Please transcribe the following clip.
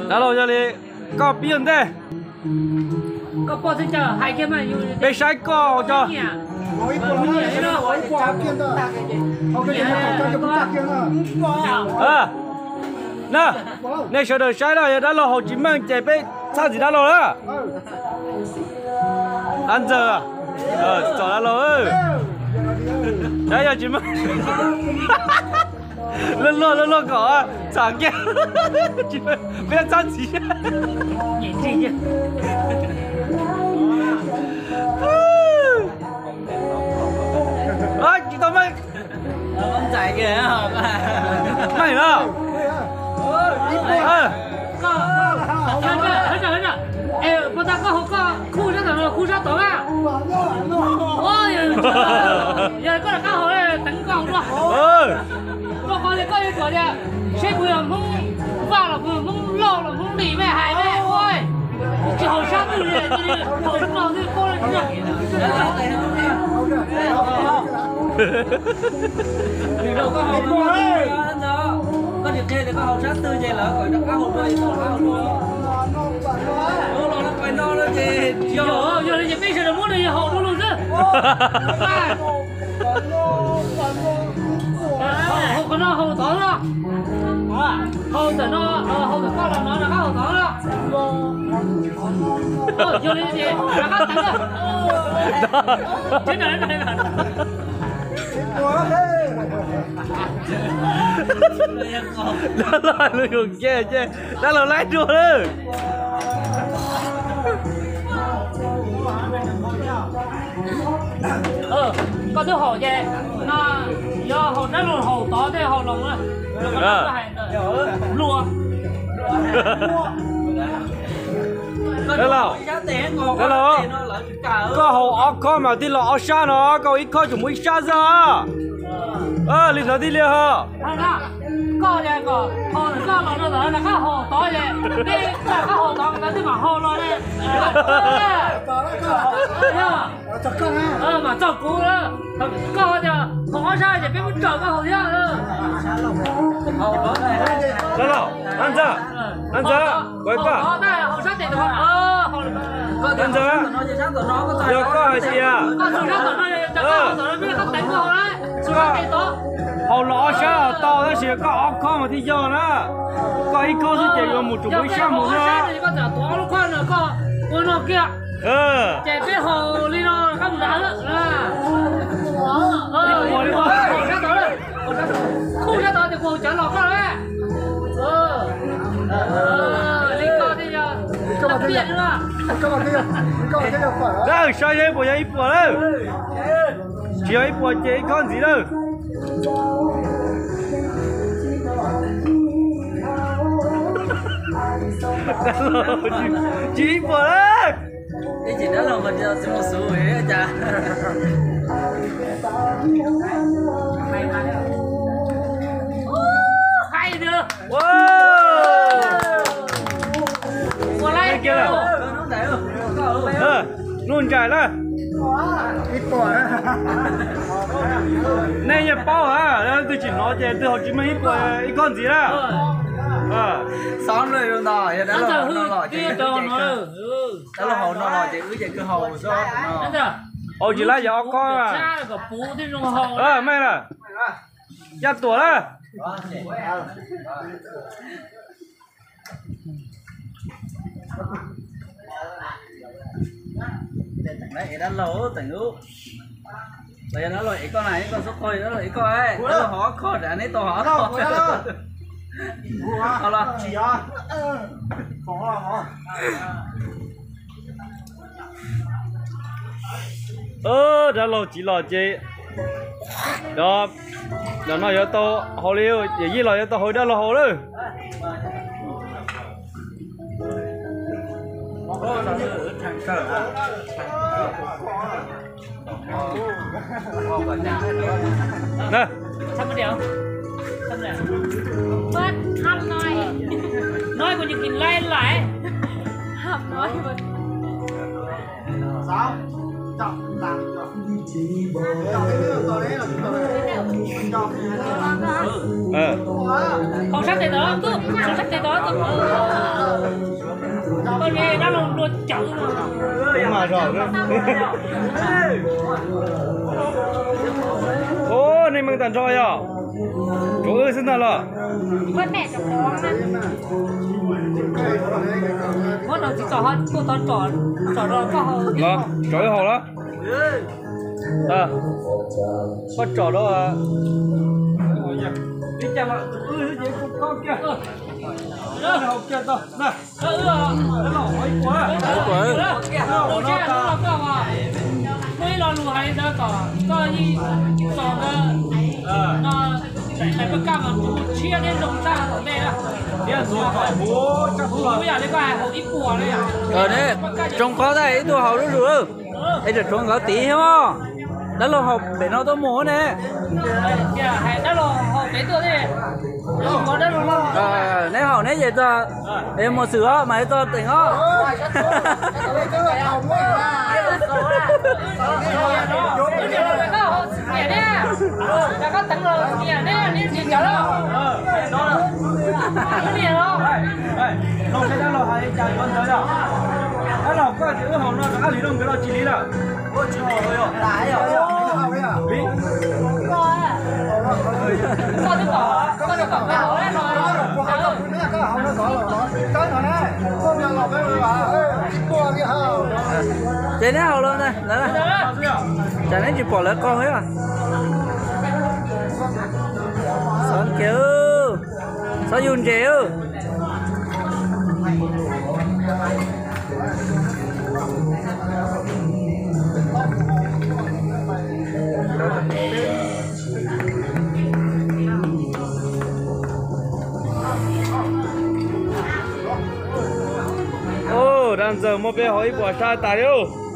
Dab laug, yog li koj pib ua ntej, peb saib koj hauv cov. Na, nej sawv daws saib na, yog dab laug haus tsis meej ces peb txhab ntxiv dab laug na. Dab ntxawg, txom dab laug, dab yog tsis meej. Luag luag luag luag kom txam kiag, peb txhab ntxiv. Tsis tau meej. Meej los? Puas tas koj haus koj khu sab tom no, khu sab tod na? Yog koj rov qab haus, teev koj haus dua. Koj qhov li koj yuav kom tias seb kuv yog Hmoob Vaj los kuv yog Hmoob Lauj los Hmoob Lis, mej hais mej ua, tsis haus sab twg li, cia li haus no twb paub li. Koj tsis qhia tias koj haus sab twg ces lawv kom rov qab haus dua, rov qab haus dua. Los no pais no no ces yog, yog li ces peb sawv daws muab nws haus dua lug xwb. Haus qhov no haus tod no. Haus ntawm no, haus ntawm koj los no rov qab haus tod no. Yog li ces rov qab teev na. Dab laug lug yus nce ces dab laug laib dua lawm. Koj twb haus ces no, yog haus dab laug haus tod tej haus los na. Dab laug, dab laug, koj haus ob khob mas thiaj los ob sab no, koj ib khob tsuas muaj ib sab xwb os. Li ntawd thiaj li ho. Koj, koj los no rov qab haus tod ces, nej rov qab haus tod, twb mam haus los ne. Mam txog kuv, koj tias haus ob sab ces peb muab raws koj haus thiab. Dab laug, dab ntxawg, dab ntxawg, kuv hais koj, dab ntxawg, yog koj hais tias, koj haus los ob sab los tau tab sis koj ob khob mas thiaj yog na. Koj ib khob xwb ces yuav mus tsuas muaj ib sab mus xwb. Ces peb haus li no, koj mus nrad, ib puas li, sab tod, kuv cov los koj na. Li koj thiaj yog, sab yog ib puas, yog ib puas lawm. Tsis yog ib puas ces ib khob ntxiv lawm. Tsis ib puas lawm. Nuj Nraim na. Nej yeej paub hab, leej twg tsis hnov ces leej twg haus tsis meej ib puas ib khob ntxiv na. Xov nws ntag, yog dab laug no los ces, dab laug haus no los ces wb ces kawg haus xwb no. Haus tsis lab yog ob khob. Meej na. Yaj tuam na. Dab laug teem ub, los yog dab laug ev koj na, koj xub qhov dab laug ev koj, dab laug haus ob khob, neb tau haus ob khob. Dab laug tsis los ces, no, no yuav tau haus li, yawm yij los yuav tau haus dab laug haus lawm. Hauv sab tes tod, sab tes tod. Koj ne dab laug dua cawv no. Ub, nej meej tag nrho yog tsuav wb xwb ntag los? Los tsuav wb haus los? Koj tsom rau. Muaj ib lo lus hais li ntawd kom koj yeej tso nkawd no, daim paj kaj mas tu tshiab thiab zoo tshaj tom ntej na. Ib yam li koj hais haus ib puas ne. Zoo qhov ntawd ib tug haus zuj zus, es tseem tshuav nkawd tid thiab os. Dab laug haus pem no tuaj mus ne. Dab laug haus pem tuaj ne. Neb haus neb ces txog, es mus xwm os mas txog teem os. Dab laug hais li cas yuav ntawd yog? Dab laug koj ces wb haus no rov qab lig rau nkawd los tsis lig lawm? Ces neb haus los ntawd, tsam neb tsis pom lawv qau thiab. Xov kiag, xov yug ntses. Ub, dab ntxawg muab peb haus ib puas sab tas li.